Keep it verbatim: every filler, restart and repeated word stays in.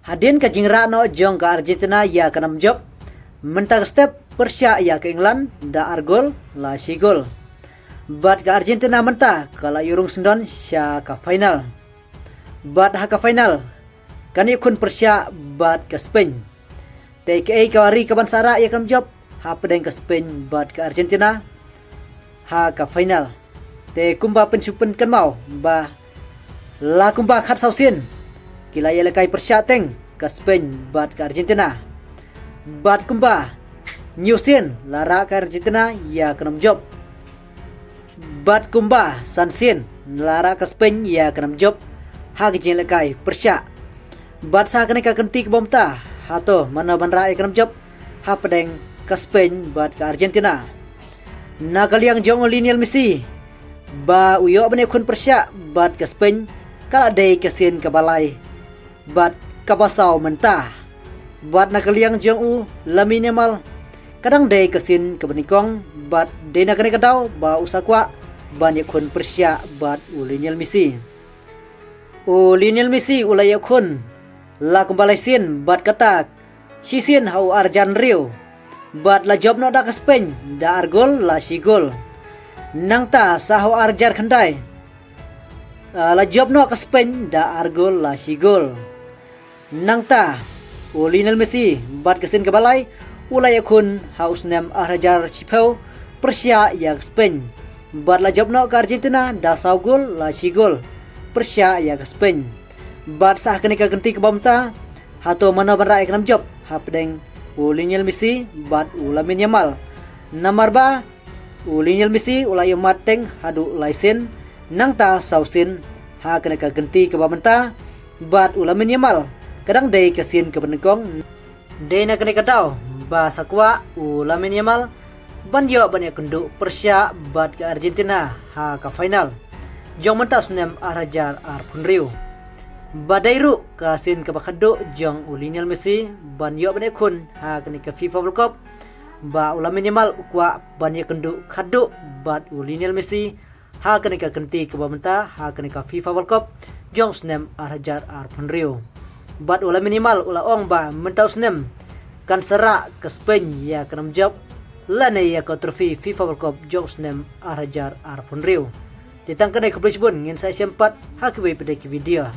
Hadien ka jingrah noh jong ka Argentina ïa ka nam jop, mynta ka step pyrshah ïa ka England da ar gol la shi gol. Bad ka Argentina mynta ka la ïurung syndon sha ka final. Bad ha ka final kan ïakhun pyrshah bad ka Spain. Te kaei ka ri kaban sa rah ïa ka nam jop hapdeng ka Spain bad ka Argentina ha ka final? Te kumba pynsngewthuh kynmaw ba la kumba khatsaw sien ki la ïalehkai pyrshah teng ka Spain bad ka Argentina. Bad kumba hynñiew sien la rah ka Argentina ïa ka nam jop. Bad kumba san sien la rah ka Spain ïa ka nam jop ha ka jingïalehkai pyrshah. Bad sa kane ka kynti kaba mynta, hato mano ban rah ïa ka nam jop hapdeng ka Spain bad ka Argentina? Na ka liang jong u Lionel Messi, ba u ïoh ban ïakhun pyrshah bad ka Spain, ka la dei ka sien kaba lai bad kaba saw mynta. Bad na ka liang jong u Lamine Yamal, ka dang dei ka sien kaba nyngkong bad dei na kane ka daw ba u sa kwah ban ïakhun pyrshah bad u Lionel Messi. U Lionel Messi u la ïakhun la kumba lai sien bad kata shisien ha u ar hajar hynriew. Bad la jop noh da ka Spain da ar gol la shi gol. Nangta sa ha u ar hajar khyndai, ah, la jop noh ka Spain da ar gol la shi gol. Nangta u Lionel Messi bad ka sien kaba lai u la ïakhun ha u snem ar hajar shiphew pyrshah ïa ka Spain. Bad la jop noh ka Argentina da saw gol la shi gol pyrshah ïa ka Spain. Bad sa ha kane ka kynti kaba mynta, hato mano ban rah ïa ka nam jop hapdeng u Lionel Messi bad u Lamine Yamal? Namar ba u Lionel Messi u la ïoh mat teng haduh lai sien, nangta saw sien ha kane ka kynti kaba mynta. Bad u Lamine Yamal ka dang dei ka sien kaba nyngkong. Dei na kane ka daw ba sa kwah u Lamine Yamal ban ïoh ban ïakynduh pyrshah bad ka Argentina ha ka final jong mynta u snem ar hajar arphew hynriew. Bad dei ruh ka sien kaba khatduh jong u Lionel Messi ban ïoh ban ïakhun ha kane ka FIFA World Cup. Ba u Lamine Yamal u kwah ban ïakynduh khatduh bad u Lionel Messi ha kane ka kynti kaba mynta ha kane ka FIFA World Cup jong u snem ar hajar arphew hynriew. Bad u Lamine Yamal u la ong ba mynta u snem kan sa rah ka Spain ïa ka nam jop lane ïa ka trophy FIFA World Cup jong u snem ar hajar arphew hynriew. Te tang kane, khublei shibun, ngin sa ïashem pat ha kiwei pat de ki video.